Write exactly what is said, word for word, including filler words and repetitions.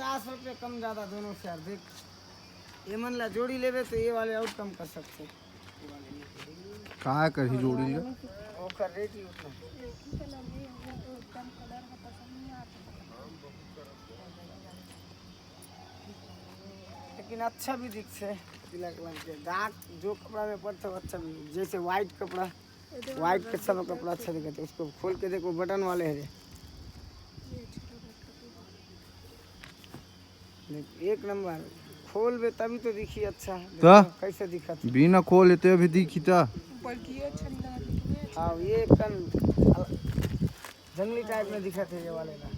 पचास रुपये कम ज़्यादा दोनों से यार। देख, ये मन ला जोड़ी लेबे तो ये वाले और कम कर सकते। का करही जोड़ी ले? ओकर रेट ही उतना है। लेकिन अच्छा भी दिखते, पीला कलर के डार्क जो कपड़ा में पड़ता है अच्छा भी, जैसे वाइट कपड़ा, वाइट के सब कपड़ा अच्छा दिखता है। उसको खोल के देखो, बटन वाले है रे। देख, एक नंबर। खोलबे तभी तो दिखी अच्छा। देखो, तो? कैसे दिखत है। बिना खोले ते भी दिखी ता। हाँ, ये कन जंगली टाइप में दिखत है ये वाले ना।